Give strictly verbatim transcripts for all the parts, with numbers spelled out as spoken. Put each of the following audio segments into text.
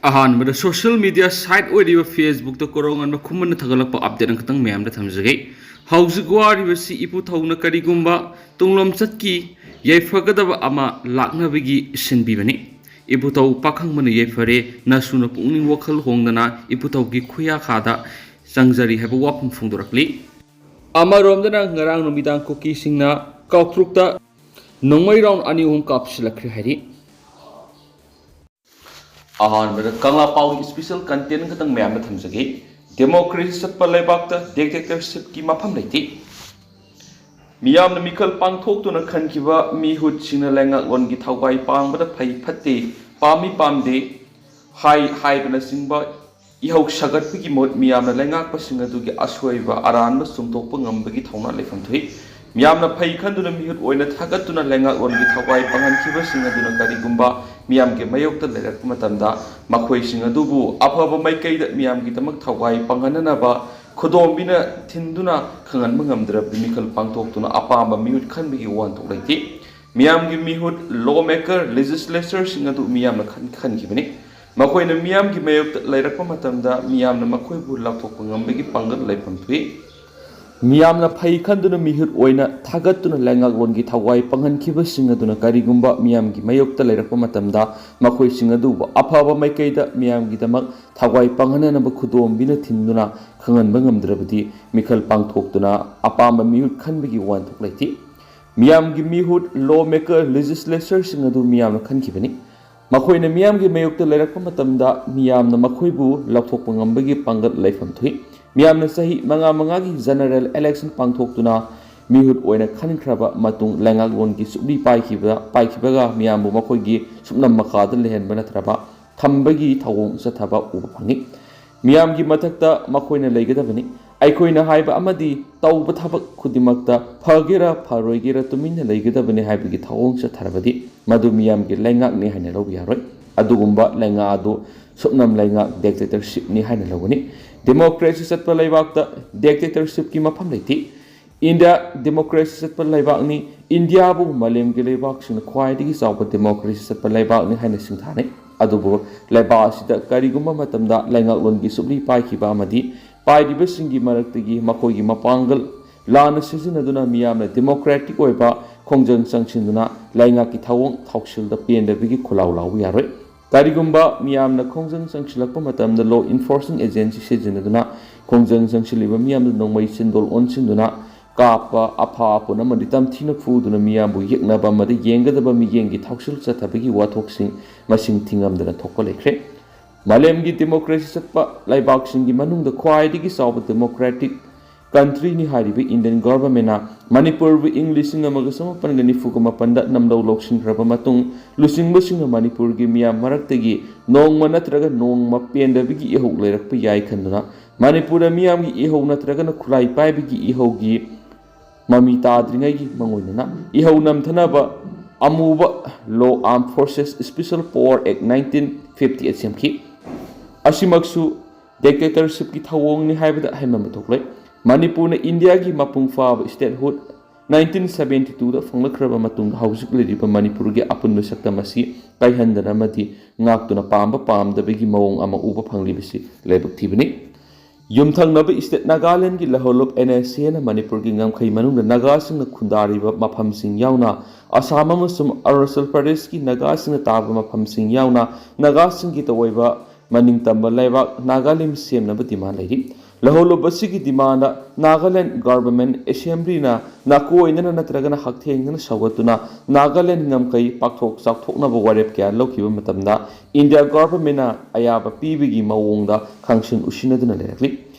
ꯑꯍꯥꯟꯕꯗ social media site ꯑꯣꯏꯔꯤꯕ Facebookꯇ ꯀꯣꯔꯧꯉꯥꯟꯕ ꯈꯨꯃꯟꯅ ꯊꯥꯒꯠꯂꯛꯄ update ꯑꯃꯈꯛꯇꯪ ꯃꯌꯥꯝꯗ ꯊꯝꯖꯒꯦ꯫ ꯍꯧꯖꯤꯛ ꯋꯥꯔꯤꯕꯁꯤ ꯏꯄꯨꯊꯧꯅ ꯀꯔꯤꯒꯨꯝꯕ ꯇꯨꯡꯂꯝꯆꯠꯀꯤ ꯌꯥꯏꯐꯒꯗꯕ ꯑꯃ ꯂꯥꯛꯅꯕꯒꯤ ꯁꯤꯟꯕꯤꯕꯅꯤ꯫ ꯏꯄꯨꯊꯧ ꯄꯥꯈꯪꯕꯅ ꯌꯥꯏꯐꯔꯦ, ꯅꯁꯨꯅ ꯄꯨꯛꯅꯤꯡ ꯋꯥꯈꯜ ꯍꯣꯡꯗꯅ ꯏꯄꯨꯊꯧꯒꯤ ꯈꯨꯌꯥꯈꯥꯗ ꯆꯪꯖꯔꯤ ꯍꯥꯏꯕ ꯋꯥꯐꯝ ꯐꯣꯡꯗꯣꯔꯛꯂꯤ꯫ ꯑꯃꯔꯣꯝꯗꯅ ꯉꯔꯥꯡ ꯅꯨꯃꯤꯗꯥꯡ ꯀꯨꯀꯤꯁꯤꯡꯅ ꯀꯥꯎꯇ꯭ꯔꯨꯛꯇ ꯅꯣꯡꯃꯩ round ꯑꯅꯤ ꯑꯍꯨꯝ ꯀꯥꯞꯁꯤꯜꯂꯛꯈ꯭ꯔꯦ ꯍꯥꯏꯔꯤ꯫ ꯑꯍꯥꯟꯕꯗ ꯀꯪꯂꯥ ꯄꯥꯎꯒꯤ special content ꯈꯛꯇꯪ ꯃꯌꯥꯝꯗ ꯊꯝꯖꯒꯦ꯫ Democracy ꯆꯠꯄ ꯂꯩꯕꯥꯛꯇ dictatorshipꯀꯤ ꯃꯐꯝ ꯂꯩꯇꯦ꯫ ꯃꯤꯌꯥꯝꯅ ꯃꯤꯈꯜ ꯄꯥꯡꯊꯣꯛꯇꯨꯅ ꯈꯟꯈꯤꯕ ꯃꯤꯍꯨꯠꯁꯤꯡꯅ ꯂꯩꯉꯥꯛꯂꯣꯟꯒꯤ ꯊꯧꯒꯥꯏ ꯄꯥꯡꯕꯗ ꯐꯩ ꯐꯠꯇꯦ, ꯄꯥꯝꯃꯤ ꯄꯥꯝꯗꯦ ꯍꯥꯏ ꯍꯥꯏꯕꯅꯆꯤꯡꯕ ꯏꯍꯧ ꯁꯥꯒꯠꯄꯒꯤ ꯃꯍꯨꯠ ꯃꯤꯌꯥꯝꯅ ꯂꯩꯉꯥꯛꯄꯁꯤꯡ ꯑꯗꯨꯒꯤ ꯑꯁꯣꯏꯕ ꯑꯔꯥꯟꯕ ꯆꯨꯝꯊꯣꯛꯄ ꯉꯝꯕꯒꯤ ꯊꯧꯅꯥ ꯂꯩꯐꯝ ꯊꯣꯛꯏ꯫ ꯃꯤꯌꯥꯝꯅ ꯐꯩ ꯈꯟꯗꯨꯅ ꯃꯤꯍꯨꯠ ꯑꯣꯏꯅ ꯊꯥꯒꯠꯇꯨꯅ ꯂꯩꯉꯥꯛꯂꯣꯟꯒꯤ ꯊꯧꯒꯥꯏ ꯄꯥꯡꯍꯟꯈꯤꯕꯁꯤꯡ ꯑꯗꯨꯅ ꯀꯔꯤꯒꯨꯝꯕ ꯃꯤꯌꯥꯝꯒꯤ ꯃꯥꯌꯣꯛꯇ ꯂꯩꯔꯛꯄ ꯃꯇꯝꯗ ꯃꯈꯣꯏꯁꯤꯡ ꯑꯗꯨꯕꯨ ꯑꯐꯕ ꯃꯥꯏꯀꯩꯗ ꯃꯤꯌꯥꯝꯒꯤꯗꯃꯛ ꯊꯧꯒꯥꯏ ꯄꯥꯡꯍꯟꯅꯅꯕ ꯈꯨꯗꯣꯝꯕꯤꯅ ꯊꯤꯟꯗꯨꯅ ꯈꯪꯍꯟꯕ ꯉꯝꯗ꯭ꯔꯕꯗꯤ ꯃꯤꯈꯜ ꯄꯥꯡꯊꯣꯛꯇꯨꯅ ꯑꯄꯥꯝꯕ ꯃꯤꯍꯨꯠ ꯈꯟꯕꯒꯤ ꯋꯥꯍꯟꯊꯣꯛ ꯂꯩꯇꯦ꯫ ꯃꯤꯌꯥꯝꯒꯤ ꯃꯤꯍꯨꯠ, lawmaker, legislatorꯁꯤꯡ ꯑꯗꯨ ꯃꯤꯌꯥꯝꯅ ꯈꯟ-, ꯈꯟꯈꯤꯕꯅꯤ꯫ ꯃꯈꯣꯏꯅ ꯃꯤꯌꯥꯝꯒꯤ ꯃꯥꯌꯣꯛꯇ ꯂꯩꯔꯛꯄ ꯃꯇꯝꯗ ꯃꯤꯌꯥꯝꯅ ꯃꯈꯣꯏꯕꯨ ꯂꯥꯎꯊꯣꯛꯄ ꯉꯝꯕꯒꯤ ꯄꯥꯡꯒꯜ ꯂꯩꯐꯝ ꯊꯣꯛꯏ꯫ ꯃꯤꯌꯥꯝꯅ ꯐꯩ ꯈꯟꯗꯨꯅ ꯃꯤꯍꯨꯠ ꯑꯣꯏꯅ ꯊꯥꯒꯠꯇꯨꯅ ꯂꯩꯉꯥꯛꯂꯣꯟꯒꯤ ꯊꯧꯒꯥꯏ ꯄꯥꯡꯍꯟꯈꯤꯕꯁꯤꯡ ꯑꯗꯨꯅ ꯀꯔꯤꯒꯨꯝꯕ ꯃꯤꯌꯥꯝꯒꯤ ꯃꯥꯌꯣꯛꯇ ꯂꯩꯔꯛꯄ ꯃꯇꯝꯗ ꯃꯈꯣꯏꯁꯤꯡ ꯑꯗꯨꯕꯨ ꯑꯐꯕ ꯃꯥꯏꯀꯩꯗ ꯃꯤꯌꯥꯝꯒꯤꯗꯃꯛ ꯊꯧꯒꯥꯏ ꯄꯥꯡꯍꯟꯅꯅꯕ ꯈꯨꯗꯣꯝꯕꯤꯅ ꯊꯤꯟꯗꯨꯅ ꯈꯪꯍꯟꯕ ꯉꯝꯗ꯭ꯔꯕꯗꯤ ꯃꯤꯈꯜ ꯄꯥꯡꯊꯣꯛꯇꯨꯅ ꯑꯄꯥꯝꯕ ꯃꯤꯍꯨꯠ ꯈꯟꯕꯒꯤ ꯋꯥꯍꯟꯊꯣꯛ ꯂꯩꯇꯦ꯫ ꯃꯤꯌꯥꯝꯒꯤ ꯃꯤꯍꯨꯠ, lawmaker, legislatorꯁꯤꯡ ꯑꯗꯨ ꯃꯤꯌꯥꯝꯅ ꯈꯟꯈꯤꯕꯅꯤ꯫ ꯃꯈꯣꯏꯅ ꯃꯤꯌꯥꯝꯒꯤ ꯃꯥꯌꯣꯛꯇ ꯂꯩꯔꯛꯄ ꯃꯇꯝꯗ ꯃꯤꯌꯥꯝꯅ ꯃꯈꯣꯏꯕꯨ ꯂꯥꯎꯊꯣꯛꯄ ꯉꯝꯕꯒꯤ ꯄꯥꯡꯒꯜ ꯂꯩꯐꯝ ꯊꯣꯛꯏ꯫ ꯃꯤꯌꯥꯝꯅ ꯆꯍꯤ ꯃꯉꯥ ꯃꯉꯥꯒꯤ general election ꯄꯥꯡꯊꯣꯛꯇꯨꯅ ꯃꯤꯍꯨꯠ ꯑꯣꯏꯅ ꯈꯟꯈ꯭ꯔꯕ ꯃꯇꯨꯡ ꯂꯩꯉꯥꯛꯂꯣꯟꯒꯤ ꯆꯨꯞꯂꯤ ꯄꯥꯏꯈꯤꯕ, ꯄꯥꯏꯈꯤꯕꯒ ꯃꯤꯌꯥꯝꯕꯨ ꯃꯈꯣꯏꯒꯤ ꯁꯨꯞꯅꯝ ꯃꯈꯥꯗ ꯂꯩꯍꯟꯕ ꯅꯠꯇ꯭ꯔꯕ ꯊꯝꯕꯒꯤ ꯊꯧꯑꯣꯡ ꯆꯠꯊꯕ ꯎꯕ ꯐꯪꯏ꯫ ꯃꯤꯌꯥꯝꯒꯤ ꯃꯊꯛꯇ ꯃꯈꯣꯏꯅ ꯂꯩꯒꯗꯕꯅꯤ꯫ ꯑꯩꯈꯣꯏꯅ ꯍꯥꯏꯕ ꯑꯃꯗꯤ ꯇꯧꯕ ꯊꯕꯛ ꯈꯨꯗꯤꯡꯃꯛꯇ ꯐꯒꯦꯔꯥ ꯐꯔꯣꯏꯒꯦꯔꯥ ꯇꯨꯃꯤꯟꯅ ꯂꯩꯒꯗꯕꯅꯤ ꯍꯥꯏꯕꯒꯤ ꯊꯧꯑꯣꯡ ꯆꯠꯊꯔꯕꯗꯤ ꯃꯗꯨ ꯃꯤꯌꯥꯝꯒꯤ ꯂꯩꯉꯥꯛꯅꯤ ꯍꯥꯏꯅ ꯂꯧꯕ ꯌꯥꯔꯣꯏ꯫ ꯑꯗꯨꯒꯨꯝꯕ ꯂꯩꯉꯥꯛ ꯑꯗꯨ ꯁꯨꯞꯅꯝ ꯂꯩꯉꯥꯛ, dictatorshipꯅꯤ ꯍꯥꯏꯅ ꯂꯧꯒꯅꯤ꯫ Democracy ꯆꯠꯄ ꯂꯩꯕꯥꯛꯇ dictatorshipꯀꯤ ꯃꯐꯝ ꯂꯩꯇꯦ꯫ ꯏꯟꯗꯤꯌꯥ democracy ꯆꯠꯄ ꯂꯩꯕꯥꯛꯅꯤ꯫ ꯏꯟꯗꯤꯌꯥꯕꯨ ꯃꯥꯂꯦꯝꯒꯤ ꯂꯩꯕꯥꯛꯁꯤꯡꯅ ꯈ꯭ꯋꯥꯏꯗꯒꯤ ꯆꯥꯎꯕ democracy ꯆꯠꯄ ꯂꯩꯕꯥꯛꯅꯤ ꯍꯥꯏꯅ ꯁꯤꯡꯊꯥꯅꯩ꯫ ꯑꯗꯨꯕꯨ ꯂꯩꯕꯥꯛ ꯑꯁꯤꯗ ꯀꯔꯤꯒꯨꯝꯕ ꯃꯇꯝꯗ ꯂꯩꯉꯥꯛꯂꯣꯟꯒꯤ ꯁꯨꯞꯂꯤ ꯄꯥꯏꯈꯤꯕ ꯑꯃꯗꯤ ꯄꯥꯏꯔꯤꯕꯁꯤꯡꯒꯤ ꯃꯔꯛꯇꯒꯤ ꯃꯈꯣꯏꯒꯤ ꯃꯄꯥꯡꯒꯜ ꯂꯥꯟꯅ ꯁꯤꯖꯤꯟꯅꯗꯨꯅ ꯃꯤꯌꯥꯝꯅ democratic ꯑꯣꯏꯕ ꯈꯣꯡꯖꯪ ꯆꯪꯁꯤꯟꯗꯨꯅ ꯂꯩꯉꯥꯛꯀꯤ ꯊꯧꯑꯣꯡ ꯊꯧꯁꯤꯜꯗ ꯄꯦꯟꯗꯕꯒꯤ ꯈꯨꯂꯥꯎ ꯂꯥꯎꯕ ꯌꯥꯔꯣꯏ꯫ ꯀꯔꯤꯒꯨꯝꯕ ꯃꯤꯌꯥꯝꯅ ꯈꯣꯡꯖꯪ ꯆꯪꯁꯤꯜꯂꯛꯄ ꯃꯇꯝꯗ law enforcing agency ꯁꯤꯖꯤꯟꯅꯗꯨꯅ ꯈꯣꯡꯖꯪ ꯆꯪꯁꯤꯜꯂꯤꯕ ꯃꯤꯌꯥꯝꯗ ꯅꯣꯡꯃꯩ ꯆꯤꯟꯗꯣꯜ ꯑꯣꯟꯁꯤꯟꯗꯨꯅ ꯀꯥꯞꯄ, ꯑꯐꯥ ꯑꯐꯨꯟ ꯑꯃꯗꯤ ꯇꯝꯊꯤꯅ ꯐꯨꯗꯨꯅ ꯃꯤꯌꯥꯝꯕꯨ ꯌꯦꯛꯅꯕ ꯑꯃꯗꯤ ꯌꯦꯡꯒꯗꯕ ꯃꯤꯠꯌꯦꯡꯒꯤ ꯊꯧꯁꯤꯜ ꯆꯠꯊꯕꯒꯤ ꯋꯥꯊꯣꯛꯁꯤꯡ ꯃꯁꯤꯡ ꯊꯤꯉꯝꯗꯅ ꯊꯣꯛꯄ ꯂꯩꯈ꯭ꯔꯦ꯫ ꯃꯥꯂꯦꯝꯒꯤ democracy ꯆꯠꯄ ꯂꯩꯕꯥꯛꯁꯤꯡꯒꯤ ꯃꯅꯨꯡꯗ ꯈ꯭ꯋꯥꯏꯗꯒꯤ ꯆꯥꯎꯕ democratic countryꯅꯤ ꯍꯥꯏꯔꯤꯕ Indian governmentꯅ ꯃꯅꯤꯄꯨꯔꯕꯨ ꯏꯪ ꯂꯤꯁꯤꯡ ꯑꯃꯒ ꯆꯃꯥꯄꯟꯒ ꯅꯤꯐꯨꯒ ꯃꯥꯄꯟꯗ ꯅꯝꯗꯧ ꯂꯧꯁꯤꯟꯈ꯭ꯔꯕ ꯃꯇꯨꯡ, ꯂꯨꯆꯤꯡꯕꯁꯤꯡꯅ ꯃꯅꯤꯄꯨꯔꯒꯤ ꯃꯤꯌꯥꯝ ꯃꯔꯛꯇꯒꯤ ꯅꯣꯡꯃ ꯅꯠꯇ꯭ꯔꯒ ꯅꯣꯡꯃ ꯄꯦꯟꯗꯕꯒꯤ ꯏꯍꯧ ꯂꯩꯔꯛꯄ ꯌꯥꯏ ꯈꯟꯗꯨꯅ ꯃꯅꯤꯄꯨꯔꯗ ꯃꯤꯌꯥꯝꯒꯤ ꯏꯍꯧ ꯅꯠꯇ꯭ꯔꯒꯅ ꯈꯨꯠꯂꯥꯏ ꯄꯥꯏꯕꯒꯤ ꯏꯍꯧꯒꯤ ꯃꯃꯤ ꯇꯥꯗ꯭ꯔꯤꯉꯩꯒꯤ ꯃꯉꯣꯟꯗꯅ ꯏꯍꯧ ꯅꯝꯊꯅꯕ ꯑꯃꯨꯕ law, Armed Forces Special Power Act nineteen fifty eight ꯁꯦꯝꯈꯤ꯫ ꯑꯁꯤꯃꯛꯁꯨ dictatorshipꯀꯤ ꯊꯧꯑꯣꯡꯅꯤ ꯍꯥꯏꯕꯗ ꯍꯥꯏꯃꯟꯕ ꯊꯣꯛꯂꯣꯏ꯫ ꯃꯅꯤꯄꯨꯔꯅ ꯏꯟꯗꯤꯌꯥꯒꯤ ꯃꯄꯨꯡ ꯐꯥꯕ statehood nineteen seventy twoꯗ ꯐꯪꯂꯛꯈ꯭ꯔꯕ ꯃꯇꯨꯡꯗ ꯍꯧꯖꯤꯛ ꯂꯩꯔꯤꯕ ꯃꯅꯤꯄꯨꯔꯒꯤ ꯑꯄꯨꯟꯕ ꯁꯛꯇꯝ ꯑꯁꯤ ꯀꯥꯏꯍꯟꯗꯅ ꯑꯃꯗꯤ ꯉꯥꯛꯇꯨꯅ ꯄꯥꯝꯕ ꯄꯥꯝꯗꯕꯒꯤ ꯃꯑꯣꯡ ꯑꯃ ꯎꯕ ꯐꯪꯂꯤꯕꯁꯤ ꯂꯥꯏꯕꯛ ꯊꯤꯕꯅꯤ꯫ ꯌꯨꯝꯊꯪꯅꯕ state ꯅꯥꯒꯥꯂꯦꯟꯗꯒꯤ ꯂꯍꯣꯂꯨꯞ NSAꯅ ꯃꯅꯤꯄꯨꯔꯒꯤ ꯉꯝꯈꯩ ꯃꯅꯨꯡꯗ ꯅꯥꯒꯥꯁꯤꯡꯅ ꯈꯨꯟꯗꯥꯔꯤꯕ ꯃꯐꯝꯁꯤꯡ ꯌꯥꯎꯅ ꯑꯁꯥꯝ ꯑꯃꯁꯨꯡ ꯑꯔꯨꯅꯥꯆꯜ ꯄ꯭ꯔꯗꯦꯁꯀꯤ ꯅꯥꯒꯥꯁꯤꯡꯅ ꯇꯥꯕ ꯃꯐꯝꯁꯤꯡ ꯌꯥꯎꯅ ꯅꯥꯒꯥꯁꯤꯡꯒꯤ ꯇꯑꯣꯏꯕ ꯃꯅꯤꯡꯇꯝꯕ ꯂꯩꯕꯥꯛ ꯅꯥꯒꯥꯂꯦꯟ ꯁꯦꯝꯅꯕ demand ꯂꯩꯔꯤ꯫ ꯂꯍꯣꯂꯨꯞ ꯑꯁꯤꯒꯤ demandꯗ ꯅꯥꯒꯥꯂꯦꯟ government assemblyꯅ ꯅꯥꯀꯣꯏꯅꯅ ꯅꯠꯇ꯭ꯔꯒꯅ ꯍꯛꯊꯦꯡꯅꯅ ꯁꯧꯒꯠꯇꯨꯅ ꯅꯥꯒꯥꯂꯦꯟ ꯉꯝꯈꯩ ꯄꯥꯛꯊꯣꯛ ꯆꯥꯎꯊꯣꯛꯅꯕ ꯋꯥꯔꯦꯞ ꯀꯌꯥ ꯂꯧꯈꯤꯕ ꯃꯇꯝꯗ ꯏꯟꯗꯤꯌꯥ governmentꯅ ꯑꯌꯥꯕ ꯄꯤꯕꯒꯤ ꯃꯑꯣꯡꯗ ꯈꯪꯁꯤꯟ ꯎꯁꯤꯟꯅꯗꯨꯅ ꯂꯩꯔꯛꯂꯤ꯫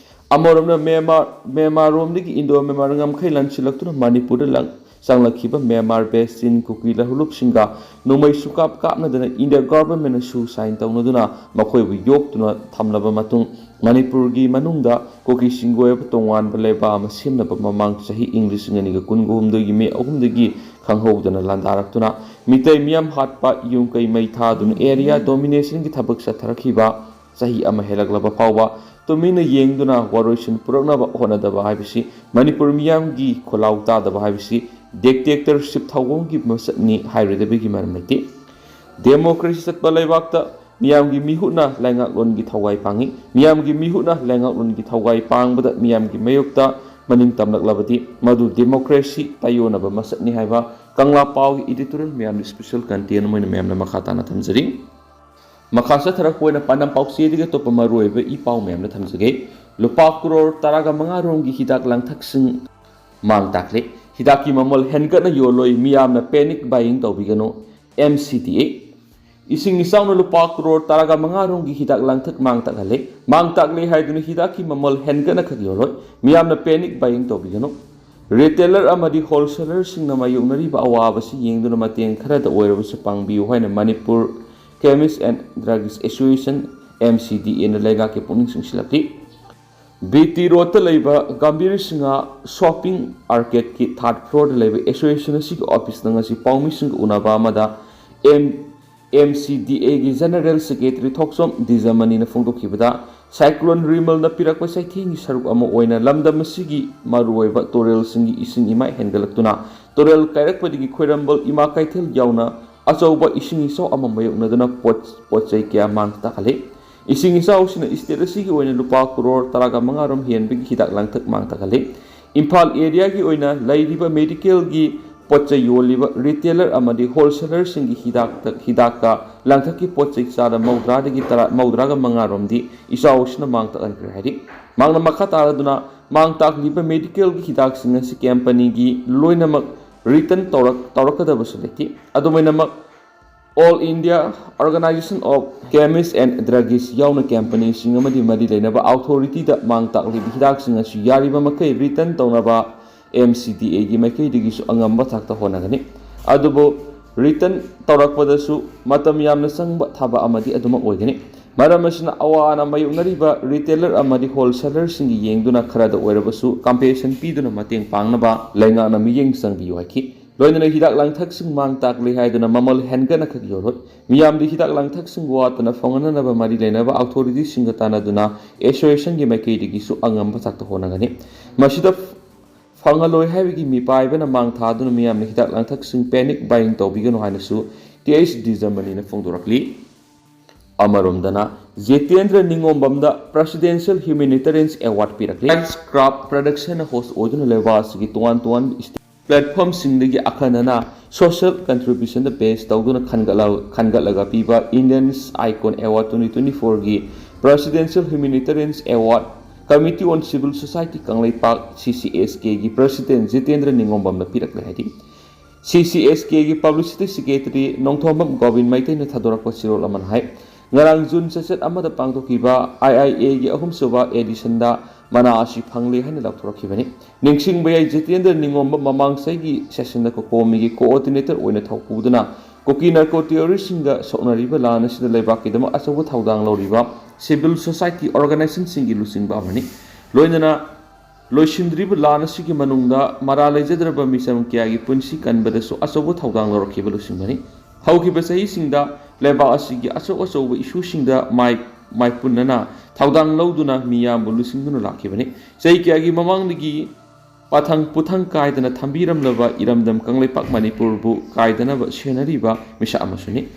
ꯑꯃꯔꯣꯝꯗ ꯃ꯭ꯌꯥꯟꯃꯥꯔ, ꯃ꯭ꯌꯥꯟꯃꯥꯔꯔꯣꯝꯗꯒꯤ ꯏꯟꯗꯣ ꯃ꯭ꯌꯥꯟꯃꯥꯔ ꯉꯝꯈꯩ ꯂꯥꯟꯁꯤꯜꯂꯛꯇꯨꯅ ꯃꯅꯤꯄꯨꯔꯗ ꯂꯪ-, ꯆꯪꯂꯛꯈꯤꯕ ꯃ꯭ꯌꯥꯟꯃꯥꯔ based ꯆꯤꯟ ꯀꯨꯀꯤ ꯂꯍꯨꯂꯨꯞꯁꯤꯡꯒ ꯅꯣꯡꯃꯩ ꯁꯨꯡꯀꯥꯞ ꯀꯥꯞꯅꯗꯅ ꯏꯟꯗꯤꯌꯥ governmentꯅ ꯁꯨ sign ꯇꯧꯅꯗꯨꯅ ꯃꯈꯣꯏꯕꯨ ꯌꯣꯛꯇꯨꯅ ꯊꯝꯂꯕ ꯃꯇꯨꯡ ꯃꯅꯤꯄꯨꯔꯒꯤ ꯃꯅꯨꯡꯗ ꯀꯨꯀꯤꯁꯤꯡꯒꯤ ꯑꯣꯏꯕ ꯇꯣꯉꯥꯟꯕ ꯂꯩꯕꯥꯛ ꯑꯃ ꯁꯦꯝꯅꯕ ꯃꯃꯥꯡ ꯆꯍꯤ ꯏꯪ ꯂꯤꯁꯤꯡ ꯑꯅꯤꯒ ꯀꯨꯟꯒ ꯍꯨꯝꯗꯣꯏꯒꯤ ꯃꯦ ꯑꯍꯨꯝꯗꯒꯤ ꯈꯪꯍꯧꯗꯅ ꯂꯥꯟꯗꯥꯔꯛꯇꯨꯅ ꯃꯤꯇꯩ ꯃꯤꯌꯥꯝ ꯍꯥꯠꯄ, ꯌꯨꯝ ꯀꯩ ꯃꯩ ꯊꯥꯗꯨꯅ area dominationꯒꯤ ꯊꯕꯛ ꯆꯠꯊꯔꯛꯈꯤꯕ ꯆꯍꯤ ꯑꯃ ꯍꯦꯜꯂꯛꯂꯕ ꯐꯥꯎꯕ ꯇꯨꯃꯤꯟꯅ ꯌꯦꯡꯗꯨꯅ ꯋꯥꯔꯣꯏꯁꯤꯟ ꯄꯨꯔꯛꯅꯕ ꯍꯣꯠꯅꯗꯕ ꯍꯥꯏꯕꯁꯤ ꯃꯅꯤꯄꯨꯔ ꯃꯤꯌꯥꯝꯒꯤ ꯈꯣꯜꯂꯥꯎ ꯇꯥꯗꯕ ꯍꯥꯏꯕꯁꯤ dictatorship ꯊꯧꯑꯣꯡꯒꯤ ꯃꯁꯛꯅꯤ ꯍꯥꯏꯔꯣꯏꯗꯕꯒꯤ ꯃꯔꯝ ꯂꯩꯇꯦ꯫ ꯗꯦꯃꯣꯀ꯭ꯔꯦꯁꯤ ꯆꯠꯄ ꯂꯩꯕꯥꯛꯇ ꯃꯤꯌꯥꯝꯒꯤ ꯃꯤꯍꯨꯠꯅ ꯂꯩꯉꯥꯛꯂꯣꯟꯒꯤ ꯊꯧꯒꯥꯏ ꯄꯥꯡꯏ꯫ ꯃꯤꯌꯥꯝꯒꯤ ꯃꯤꯍꯨꯠꯅ ꯂꯩꯉꯥꯛꯂꯣꯟꯒꯤ ꯊꯧꯒꯥꯏ ꯄꯥꯡꯕꯗ ꯃꯤꯌꯥꯝꯒꯤ ꯃꯥꯌꯣꯛꯇ ꯃꯅꯤꯡ ꯇꯝꯂꯛꯂꯕꯗꯤ ꯃꯗꯨ ꯗꯦꯃꯣꯀ꯭ꯔꯦꯁꯤ ꯇꯥꯏꯌꯣꯟꯅꯕ ꯃꯁꯛꯅꯤ ꯍꯥꯏꯕ ꯀꯪꯂꯥ ꯄꯥꯎꯒꯤ editorial ꯃꯌꯥꯝꯗ special content ꯑꯃ ꯑꯣꯏꯅ ꯃꯌꯥꯝꯅ ꯃꯈꯥ ꯇꯥꯅ ꯊꯝꯖꯔꯤ꯫ ꯃꯈꯥ ꯆꯠꯊꯔꯛꯄ ꯑꯣꯏꯅ ꯄꯥꯟꯗꯝ ꯄꯥꯎꯆꯦꯗꯒꯤ ꯑꯇꯣꯞꯄ ꯃꯔꯨꯑꯣꯏꯕ ꯏ ꯄꯥꯎ ꯃꯌꯥꯝꯅ ꯊꯝꯖꯒꯦ꯫ ꯂꯨꯄꯥ ꯀ꯭ꯔꯣꯔ ꯇꯔꯥꯒ ꯃꯉꯥ ꯔꯣꯝꯒꯤ ꯍꯤꯗꯥꯛ ꯂꯥꯡꯊꯛꯁꯤꯡ ꯃꯥꯡ ꯇꯥꯛꯂꯦ꯫ ꯍꯤꯗꯥꯛꯀꯤ ꯃꯃꯜ ꯍꯦꯟꯒꯠꯅ ꯌꯣꯜꯂꯣꯏ, ꯃꯤꯌꯥꯝꯅ panic buying ꯇꯧꯕꯤꯒꯅꯨ, M C D A꯫ ꯏꯁꯤꯡ ꯏꯆꯥꯎꯅ ꯂꯨꯄꯥ ꯀ꯭ꯔꯣꯔ ꯇꯔꯥꯒ ꯃꯉꯥ ꯔꯣꯝꯒꯤ ꯍꯤꯗꯥꯛ ꯂꯥꯡꯊꯛ ꯃꯥꯡ ꯇꯥꯛꯍꯜꯂꯦ꯫ ꯃꯥꯡ ꯇꯥꯛꯂꯦ ꯍꯥꯏꯗꯨꯅ ꯍꯤꯗꯥꯛꯀꯤ ꯃꯃꯜ ꯍꯦꯟꯒꯠꯅ ꯈꯛ ꯌꯣꯜꯂꯣꯏ, ꯃꯤꯌꯥꯝꯅ panic buying ꯇꯧꯕꯤꯒꯅꯨ꯫ Retailer ꯑꯃꯗꯤ wholesalerꯁꯤꯡꯅ ꯃꯥꯌꯣꯛꯅꯔꯤꯕ ꯑꯋꯥꯕꯁꯤ ꯌꯦꯡꯗꯨꯅ ꯃꯇꯦꯡ ꯈꯔꯗ ꯑꯣꯏꯔꯕꯁꯨ ꯄꯥꯡꯕꯤꯌꯨ ꯍꯥꯏꯅ Manipur Chemist and Druggist Association, M C D Aꯅ ꯂꯩꯉꯥꯛꯀꯤ ꯄꯨꯛꯅꯤꯡ ꯆꯤꯡꯁꯤꯜꯂꯛꯂꯤ꯫ B T Roadꯇ ꯂꯩꯕ ꯒꯝꯚꯤꯔ ꯁꯤꯡꯍ shopping arcadeꯀꯤ third floorꯗ ꯂꯩꯕ association ꯑꯁꯤꯒꯤ officeꯇ ꯉꯁꯤ ꯄꯥꯎꯃꯤꯁꯤꯡꯒ ꯎꯅꯕ ꯑꯃꯗ M, M C D Aꯒꯤ General Secretary ꯊꯣꯛꯆꯣꯝ ꯗꯤꯖꯃꯅꯤꯅ ꯐꯣꯡꯗꯣꯛꯈꯤꯕꯗ, Cyclone Rimalꯅ ꯄꯤꯔꯛꯄ ꯆꯩꯊꯦꯡꯒꯤ ꯁꯔꯨꯛ ꯑꯃ ꯑꯣꯏꯅ ꯂꯝꯗꯝ ꯑꯁꯤꯒꯤ ꯃꯔꯨꯑꯣꯏꯕ ꯇꯨꯔꯦꯜꯁꯤꯡꯒꯤ ꯏꯁꯤꯡ ꯏꯃꯥꯏ ꯍꯦꯟꯒꯠꯂꯛꯇꯨꯅ ꯇꯨꯔꯦꯜ ꯀꯥꯏꯔꯛꯄꯗꯒꯤ ꯈ꯭ꯋꯥꯏꯔꯝꯕꯟ, ꯏꯃꯥ ꯀꯩꯊꯦꯜ ꯌꯥꯎꯅ ꯑꯆꯧꯕ ꯏꯁꯤꯡ ꯏꯆꯥꯎ ꯑꯃ ꯃꯥꯌꯣꯛꯅꯗꯨꯅ ꯄꯣꯠ, ꯄꯣꯠ ꯆꯩ ꯀꯌꯥ ꯃꯥꯡ ꯇꯥꯛꯍꯜꯂꯤ꯫ ꯏꯁꯤꯡ ꯏꯆꯥꯎꯁꯤꯅ state ꯑꯁꯤꯒꯤ ꯑꯣꯏꯅ ꯂꯨꯄꯥ ꯀ꯭ꯔꯣꯔ ꯇꯔꯥꯒ ꯃꯉꯥ ꯔꯣꯝ ꯍꯦꯟꯕꯒꯤ ꯍꯤꯗꯥꯛ ꯂꯥꯡꯊꯛ ꯃꯥꯡ ꯇꯥꯛꯍꯜꯂꯤ꯫ ꯏꯝꯐꯥꯜ areaꯒꯤ ꯑꯣꯏꯅ ꯂꯩꯔꯤꯕ medicalꯒꯤ ꯄꯣꯠ ꯆꯩ ꯌꯣꯜꯂꯤꯕ retailer ꯑꯃꯗꯤ wholesalerꯁꯤꯡꯒꯤ ꯍꯤꯗꯥꯛꯇ, ꯍꯤꯗꯥꯛꯀ ꯂꯥꯡꯊꯛꯀꯤ ꯄꯣꯠ ꯆꯩ ꯆꯥꯗ ꯃꯧꯗ꯭ꯔꯥꯗꯒꯤ ꯇꯔꯥ, ꯃꯧꯗ꯭ꯔꯥꯒ ꯃꯉꯥ ꯔꯣꯝꯗꯤ ꯏꯆꯥꯎ ꯑꯁꯤꯅ ꯃꯥꯡ ꯇꯥꯛꯍꯟꯈ꯭ꯔꯦ ꯍꯥꯏꯔꯤ꯫ ꯃꯍꯥꯛꯅ ꯃꯈꯥ ꯇꯥꯔꯗꯨꯅ ꯃꯥꯡ ꯇꯥꯛꯂꯤꯕ medicalꯒꯤ ꯍꯤꯗꯥꯛꯁꯤꯡ ꯑꯁꯤ companyꯒꯤ ꯂꯣꯏꯅꯃꯛ return ꯇꯧꯔꯛ-, ꯇꯧꯔꯛꯀꯗꯕꯁꯨ ꯂꯩꯇꯦ꯫ ꯑꯗꯨꯃꯥꯏꯅꯃꯛ All India Organisation of Chemists and Druggists ꯌꯥꯎꯅ companyꯁꯤꯡ ꯑꯃꯗꯤ ꯃꯔꯤ ꯂꯩꯅꯕ authorityꯗ ꯃꯥꯡ ꯇꯥꯛꯂꯤꯕ ꯍꯤꯗꯥꯛꯁꯤꯡ ꯑꯁꯤ ꯌꯥꯔꯤꯕ ꯃꯈꯩ return ꯇꯧꯅꯕ M C D Aꯒꯤ ꯃꯥꯏꯀꯩꯗꯒꯤꯁꯨ ꯑꯉꯝꯕ ꯊꯥꯛꯇ ꯍꯣꯠꯅꯒꯅꯤ꯫ ꯑꯗꯨꯕꯨ return ꯇꯧꯔꯛꯄꯗꯁꯨ ꯃꯇꯝ ꯌꯥꯝꯅ ꯆꯪꯕ ꯊꯕꯛ ꯑꯃꯗꯤ ꯑꯗꯨꯃꯛ ꯑꯣꯏꯒꯅꯤ꯫ ꯃꯔꯝ ꯑꯁꯤꯅ ꯑꯋꯥ ꯑꯅꯥ ꯃꯥꯌꯣꯛꯅꯔꯤꯕ retailer ꯑꯃꯗꯤ wholesalerꯁꯤꯡꯒꯤ ꯌꯦꯡꯗꯨꯅ ꯈꯔꯗ ꯑꯣꯏꯔꯕꯁꯨ compensation ꯄꯤꯗꯨꯅ ꯃꯇꯦꯡ ꯄꯥꯡꯅꯕ ꯂꯩꯉꯥꯛꯅ ꯃꯤꯠꯌꯦꯡ ꯆꯪꯕꯤꯌꯨ ꯍꯥꯏꯈꯤ꯫ ꯂꯣꯏꯅꯅ ꯍꯤꯗꯥꯛ ꯂꯥꯡꯊꯛꯁꯤꯡ ꯃꯥꯡ ꯇꯥꯛꯂꯦ ꯍꯥꯏꯗꯨꯅ ꯃꯃꯜ ꯍꯦꯟꯒꯠꯅ ꯈꯛ ꯌꯣꯜꯂꯣꯏ꯫ ꯃꯤꯌꯥꯝꯗ ꯍꯤꯗꯥꯛ ꯂꯥꯡꯊꯛꯁꯤꯡ ꯋꯥꯠꯇꯅ ꯐꯪꯍꯟꯅꯅꯕ ꯃꯔꯤ ꯂꯩꯅꯕ authorityꯁꯤꯡꯒ ꯇꯥꯟꯅꯗꯨꯅ associationꯒꯤ ꯃꯥꯏꯀꯩꯗꯒꯤꯁꯨ ꯑꯉꯝꯕ ꯊꯥꯛꯇ ꯍꯣꯠꯅꯒꯅꯤ꯫ ꯃꯁꯤꯗ ꯐꯪꯍꯜꯂꯣꯏ ꯍꯥꯏꯕꯒꯤ ꯃꯤꯄꯥꯏꯕꯅ ꯃꯥꯡ ꯊꯥꯗꯨꯅ ꯃꯤꯌꯥꯝꯅ ꯍꯤꯗꯥꯛ ꯂꯥꯡꯊꯛꯁꯤꯡ panic buying ꯇꯧꯕꯤꯒꯅꯨ ꯍꯥꯏꯅꯁꯨ ꯇꯤ ꯑꯩꯆ ꯗꯤꯖꯃꯅꯤꯅ ꯐꯣꯡꯗꯣꯔꯛꯂꯤ꯫ ꯑꯃꯔꯣꯝꯗꯅ, ꯖꯤꯇꯦꯟꯗ꯭ꯔ ꯅꯤꯉꯣꯝꯕꯝꯗ Presidential Humanitarian Award ꯄꯤꯔꯛꯂꯤ꯫ Craft Production host ꯑꯣꯏꯗꯨꯅ ꯂꯩꯕꯥꯛ ꯑꯁꯤꯒꯤ ꯇꯣꯉꯥꯟ ꯇꯣꯉꯥꯟꯕ platformꯁꯤꯡꯗꯒꯤ ꯑꯈꯟꯅꯅ social contributionꯗ base ꯇꯧꯗꯨꯅ ꯈꯟꯒꯠꯂ-, ꯈꯟꯒꯠꯂꯒ ꯄꯤꯕ India's Icon Award twenty twenty-fourꯒꯤ Presidential Humanitarian Award Committee on Civil Society Kangleipak, C C S Kꯒꯤ President Jitendra ꯅꯤꯉꯣꯝꯕꯝꯅ ꯄꯤꯔꯛꯂꯦ ꯍꯥꯏꯔꯤ꯫ C C S Kꯒꯤ Publicity Secretary Nongthombam Gobin ꯃꯩꯇꯩꯅ ꯊꯥꯗꯣꯔꯛꯄ ꯆꯦꯔꯣꯜ ꯑꯃꯅ ꯍꯥꯏ, ꯉꯔꯥꯡ ꯖꯨꯟ ꯆꯩꯆꯠ ꯑꯃꯗ ꯄꯥꯡꯊꯣꯛꯈꯤꯕ I I Aꯒꯤ ꯑꯍꯨꯝꯁꯨꯕ editionꯗ ꯃꯅꯥ ꯑꯁꯤ ꯐꯪꯂꯦ ꯍꯥꯏꯅ ꯂꯥꯎꯊꯣꯔꯛꯈꯤꯕꯅꯤ꯫ ꯅꯤꯡꯁꯤꯡꯕ ꯌꯥꯏ, ꯖꯤꯇꯦꯟꯗ꯭ꯔ ꯅꯤꯉꯣꯝꯕꯝ ꯃꯃꯥꯡ ꯆꯍꯤꯒꯤ sessionꯗ COCOMIꯒꯤ coordinator ꯑꯣꯏꯅ ꯊꯧ ꯄꯨꯗꯨꯅ ꯀꯨꯀꯤ narco terroristꯁꯤꯡꯒ ꯁꯣꯛꯅꯔꯤꯕ ꯂꯥꯟ ꯑꯁꯤꯗ ꯂꯩꯕꯥꯛꯀꯤꯗꯃꯛ ꯑꯆꯧꯕ ꯊꯧꯗꯥꯡ ꯂꯧꯔꯤꯕ civil society organizationꯁꯤꯡꯒꯤ ꯂꯨꯆꯤꯡꯕ ꯑꯃꯅꯤ꯫ ꯂꯣꯏꯅꯅ ꯂꯣꯏꯁꯤꯟꯗ꯭ꯔꯤꯕ ꯂꯥꯟ ꯑꯁꯤꯒꯤ ꯃꯅꯨꯡꯗ ꯃꯔꯥꯜ ꯂꯩꯖꯗ꯭ꯔꯕ ꯃꯤꯆꯝ ꯀꯌꯥꯒꯤ ꯄꯨꯟꯁꯤ ꯀꯟꯕꯗꯁꯨ ꯑꯆꯧꯕ ꯊꯧꯗꯥꯡ ꯂꯧꯔꯛꯈꯤꯕ ꯂꯨꯆꯤꯡꯕꯅꯤ꯫ ꯍꯧꯈꯤꯕ ꯆꯍꯤꯁꯤꯡꯗ ꯂꯩꯕꯥꯛ ꯑꯁꯤꯒꯤ ꯑꯆꯧ ꯑꯆꯧꯕ issueꯁꯤꯡꯗ ꯃꯥꯏ, ꯃꯥꯏꯄꯨꯅꯅ ꯊꯧꯗꯥꯡ ꯂꯧꯗꯨꯅ ꯃꯤꯌꯥꯝꯕꯨ ꯂꯨꯆꯤꯡꯗꯨꯅ ꯂꯥꯛꯈꯤꯕꯅꯤ꯫ ꯆꯍꯤ ꯀꯌꯥꯒꯤ ꯃꯃꯥꯡꯗꯒꯤ ꯄꯥꯊꯪ ꯄꯨꯊꯪ ꯀꯥꯏꯗꯅ ꯊꯝꯕꯤꯔꯝꯂꯕ ꯏꯔꯝꯗꯝ ꯀꯪꯂꯩꯄꯥꯛ ꯃꯅꯤꯄꯨꯔꯕꯨ ꯀꯥꯏꯗꯅꯕ ꯁꯦꯟꯅꯔꯤꯕ ꯃꯤꯁꯛ ꯑꯃꯁꯨꯅꯤ꯫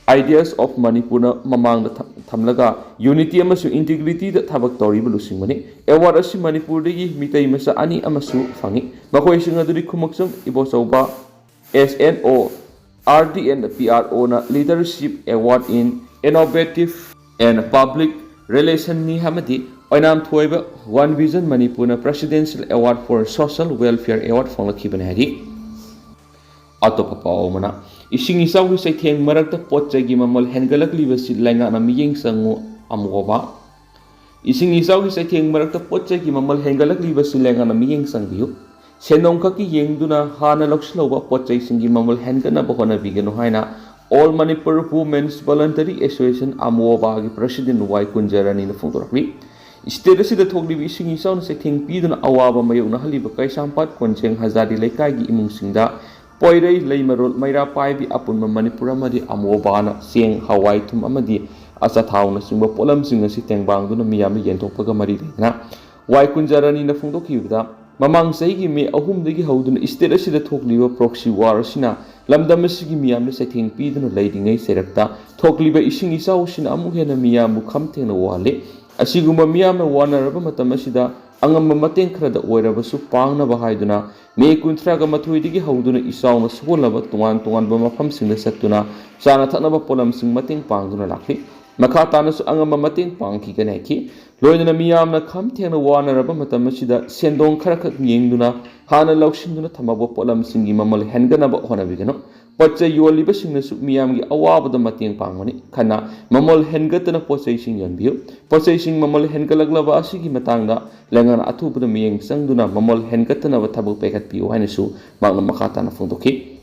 Ideas of Manipurꯅ ꯃꯃꯥꯡꯗ ꯊꯝ-, ꯊꯝꯂꯒ unity ꯑꯃꯁꯨꯡ integrityꯗ ꯊꯕꯛ ꯇꯧꯔꯤꯕ ꯂꯨꯆꯤꯡꯕꯅꯤ꯫ Award ꯑꯁꯤ ꯃꯅꯤꯄꯨꯔꯗꯒꯤ ꯃꯤꯇꯩ ꯃꯆꯥ ꯑꯅꯤ ꯑꯃꯁꯨ ꯐꯪꯏ꯫ ꯃꯈꯣꯏꯁꯤꯡ ꯑꯗꯨꯗꯤ ꯈꯨꯃꯛꯆꯝ Ibochouba, S N O, R D N P R Oꯅ Leadership Award in Innovative and Public Relationꯅꯤ ꯑꯃꯗꯤ ꯑꯣꯏꯅꯥꯝ ꯊꯣꯏꯕ One Vision ꯃꯅꯤꯄꯨꯔꯅ Presidential Award for Social Welfare Award ꯐꯪꯂꯛꯈꯤꯕꯅꯤ ꯍꯥꯏꯔꯤ꯫ ꯑꯇꯣꯞꯄ ꯄꯥꯎ ꯑꯃꯅ, ꯏꯁꯤꯡ ꯏꯆꯥꯎꯒꯤ ꯆꯩꯊꯦꯡ ꯃꯔꯛꯇ ꯄꯣꯠ ꯆꯩꯒꯤ ꯃꯃꯜ ꯍꯦꯟꯒꯠꯂꯛꯂꯤꯕꯁꯤ ꯂꯩꯉꯥꯛꯅ ꯃꯤꯠꯌꯦꯡ ꯆꯪꯉꯨ, ꯑꯃꯣꯕ꯫ ꯏꯁꯤꯡ ꯏꯆꯥꯎꯒꯤ ꯆꯩꯊꯦꯡ ꯃꯔꯛꯇ ꯄꯣꯠ ꯆꯩꯒꯤ ꯃꯃꯜ ꯍꯦꯟꯒꯠꯂꯛꯂꯤꯕꯁꯤ ꯂꯩꯉꯥꯛꯅ ꯃꯤꯠꯌꯦꯡ ꯆꯪꯕꯤꯌꯨ꯫ ꯁꯦꯟꯗꯣꯡ ꯈꯛꯀꯤ ꯌꯦꯡꯗꯨꯅ ꯍꯥꯟꯅ ꯂꯧꯁꯤꯜꯍꯧꯕ ꯄꯣꯠ ꯆꯩꯁꯤꯡꯒꯤ ꯃꯃꯜ ꯍꯦꯟꯒꯠꯅꯕ ꯍꯣꯠꯅꯕꯤꯒꯅꯨ ꯍꯥꯏꯅ All Manipur Women's Voluntary Association, ꯑꯃꯣꯕꯥꯒꯤ President ꯋꯥꯏ ꯀꯨꯟꯖꯔꯥꯅꯤꯅ ꯐꯣꯡꯗꯣꯔꯛꯂꯤ꯫ State ꯑꯁꯤꯗ ꯊꯣꯛꯂꯤꯕ ꯏꯁꯤꯡ ꯏꯆꯥꯎꯅ ꯆꯩꯊꯦꯡ ꯄꯤꯗꯨꯅ ꯑꯋꯥꯕ ꯃꯥꯌꯣꯛꯅꯍꯜꯂꯤꯕ ꯀꯩꯁꯥꯝꯄꯥꯠ ꯀꯣꯟꯖꯦꯡ ꯍꯖꯥꯔꯤ ꯂꯩꯀꯥꯏꯒꯤ ꯏꯃꯨꯡꯁꯤꯡꯗ ꯄꯣꯏꯔꯩ, ꯂꯩꯃꯔꯣꯜ, ꯃꯩꯔꯥ ꯄꯥꯏꯕꯤ, ꯑꯄꯨꯟꯕ ꯃꯅꯤꯄꯨꯔ ꯑꯃꯗꯤ ꯑꯃꯣꯕꯥꯅ ꯆꯦꯡ, ꯍꯋꯥꯏ, ꯊꯨꯝ ꯑꯃꯗꯤ ꯑꯆꯥꯊꯥꯎꯅꯆꯤꯡꯕ ꯄꯣꯠꯂꯝꯁꯤꯡ ꯑꯁꯤ ꯇꯦꯡꯕꯥꯡꯗꯨꯅ ꯃꯤꯌꯥꯝꯗ ꯌꯦꯟꯊꯣꯛꯄꯒ ꯃꯔꯤ ꯂꯩꯅꯅ ꯋꯥꯏ ꯀꯨꯟꯖꯔꯥꯅꯤꯅ ꯐꯣꯡꯗꯣꯛꯈꯤꯕꯗ, ꯃꯃꯥꯡ ꯆꯍꯤꯒꯤ ꯃꯦ ꯑꯍꯨꯝꯗꯒꯤ ꯍꯧꯗꯨꯅ ꯁ꯭ꯇꯦꯠ ꯑꯁꯤꯗ ꯊꯣꯛꯂꯤꯕ ꯄ꯭ꯔꯣꯛꯁꯤ ꯋꯥꯔ ꯑꯁꯤꯅ ꯂꯝꯗꯝ ꯑꯁꯤꯒꯤ ꯃꯤꯌꯥꯝꯗ ꯆꯩꯊꯦꯡ ꯄꯤꯗꯨꯅ ꯂꯩꯔꯤꯉꯩ ꯆꯩꯔꯛꯇ ꯊꯣꯛꯂꯤꯕ ꯏꯁꯤꯡ ꯏꯆꯥꯎ ꯑꯁꯤꯅ ꯑꯃꯨꯛ ꯍꯦꯟꯅ ꯃꯤꯌꯥꯝꯕꯨ ꯈꯝ ꯊꯦꯡꯅ ꯋꯥꯍꯜꯂꯤ꯫ ꯑꯁꯤꯒꯨꯝꯕ ꯃꯤꯌꯥꯝꯅ ꯋꯥꯅꯔꯕ ꯃꯇꯝ ꯑꯁꯤꯗ ꯑꯉꯝꯕ ꯃꯇꯦꯡ ꯈꯔꯗ ꯑꯣꯏꯔꯕꯁꯨ ꯄꯥꯡꯅꯕ ꯍꯥꯏꯗꯨꯅ ꯃꯦ ꯀꯨꯟꯊ꯭ꯔꯥꯒ ꯃꯥꯊꯣꯏꯗꯒꯤ ꯍꯧꯗꯨꯅ ꯏꯆꯥꯎꯅ ꯁꯣꯛꯍꯜꯂꯕ ꯇꯣꯉꯥꯟ ꯇꯣꯉꯥꯟꯕ ꯃꯐꯝꯁꯤꯡꯗ ꯆꯠꯇꯨꯅ ꯆꯥꯅ ꯊꯛꯅꯕ ꯄꯣꯠꯂꯝꯁꯤꯡ ꯃꯇꯦꯡ ꯄꯥꯡꯗꯨꯅ ꯂꯥꯛꯂꯤ꯫ ꯃꯈꯥ ꯇꯥꯅꯁꯨ ꯑꯉꯝꯕ ꯃꯇꯦꯡ ꯄꯥꯡꯈꯤꯒꯅꯤ ꯍꯥꯏꯈꯤ꯫ ꯂꯣꯏꯅꯅ ꯃꯤꯌꯥꯝꯅ ꯈꯝ ꯊꯦꯡꯅ ꯋꯥꯅꯔꯕ ꯃꯇꯝ ꯑꯁꯤꯗ ꯁꯦꯟꯗꯣꯡ ꯈꯔꯈꯛ ꯌꯦꯡꯗꯨꯅ ꯍꯥꯟꯅ ꯂꯧꯁꯤꯟꯗꯨꯅ ꯊꯝꯍꯧꯕ ꯄꯣꯠꯂꯝꯁꯤꯡꯒꯤ ꯃꯃꯜ ꯍꯦꯟꯒꯠꯅꯕ ꯍꯣꯠꯅꯕꯤꯒꯅꯨ꯫ ꯄꯣꯠ ꯆꯩ ꯌꯣꯜꯂꯤꯕꯁꯤꯡꯅꯁꯨ ꯃꯤꯌꯥꯝꯒꯤ ꯑꯋꯥꯕꯗ ꯃꯇꯦꯡ ꯄꯥꯡꯕꯅꯤ꯫ ꯈꯟꯅ ꯃꯃꯜ ꯍꯦꯟꯒꯠꯇꯅ ꯄꯣꯠ ꯆꯩꯁꯤꯡ ꯌꯣꯟꯕꯤꯌꯨ꯫ ꯄꯣꯠ ꯆꯩꯁꯤꯡ ꯃꯃꯜ ꯍꯦꯟꯒꯠꯂꯛꯂꯕ ꯑꯁꯤꯒꯤ ꯃꯇꯥꯡꯗ ꯂꯩꯉꯥꯛꯅ ꯑꯊꯨꯕꯗ ꯃꯤꯠꯌꯦꯡ ꯆꯪꯗꯨꯅ ꯃꯃꯜ ꯍꯦꯟꯒꯠꯇꯅꯕ ꯊꯕꯛ ꯄꯥꯏꯈꯠꯄꯤꯌꯨ ꯍꯥꯏꯅꯁꯨ ꯃꯍꯥꯛꯅ ꯃꯈꯥ ꯇꯥꯅ ꯐꯣꯡꯗꯣꯛꯈꯤ꯫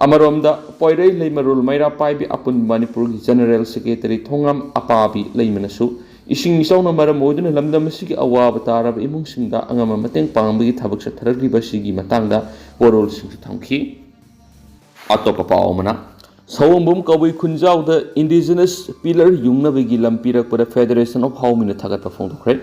ꯑꯃꯔꯣꯝꯗ ꯄꯣꯏꯔꯩ ꯂꯩꯃꯔꯣꯜ ꯃꯩꯔꯥ ꯄꯥꯏꯕꯤ ꯑꯄꯨꯟꯕ ꯃꯅꯤꯄꯨꯔꯒꯤ ꯖꯦꯅꯔꯦꯜ ꯁꯦꯀ꯭ꯔꯦꯇꯔꯤ ꯊꯣꯉꯥꯝ ꯑꯄꯥꯕꯤ ꯂꯩꯃꯅꯁꯨ ꯏꯁꯤꯡ ꯏꯆꯥꯎꯅ ꯃꯔꯝ ꯑꯣꯏꯗꯨꯅ ꯂꯝꯗꯝ ꯑꯁꯤꯒꯤ ꯑꯋꯥꯕ ꯇꯥꯔꯕ ꯏꯃꯨꯡꯁꯤꯡꯗ ꯑꯉꯝꯕ ꯃꯇꯦꯡ ꯄꯥꯡꯕꯒꯤ ꯊꯕꯛ ꯆꯠꯊꯔꯛꯂꯤꯕ ꯑꯁꯤꯒꯤ ꯃꯇꯥꯡꯗ ꯋꯥꯔꯣꯜꯁꯤꯡꯁꯨ ꯊꯝꯈꯤ꯫ ꯑꯇꯣꯞꯄ ꯄꯥꯎ ꯑꯃꯅ, ꯁꯑꯣꯝꯕꯨꯝ ꯀꯕꯨꯏ ꯈꯨꯟꯖꯥꯎꯗ ꯏꯟꯗꯤꯖꯤꯅꯁ ꯄꯤꯂꯔ ꯌꯨꯡꯅꯕꯒꯤ ꯂꯝ ꯄꯤꯔꯛꯄꯗ ꯐꯦꯗꯔꯦꯁꯟ ꯑꯣꯐ ꯍꯥꯎꯃꯤꯅ ꯊꯥꯒꯠꯄ ꯐꯣꯡꯗꯣꯛꯈ꯭ꯔꯦ꯫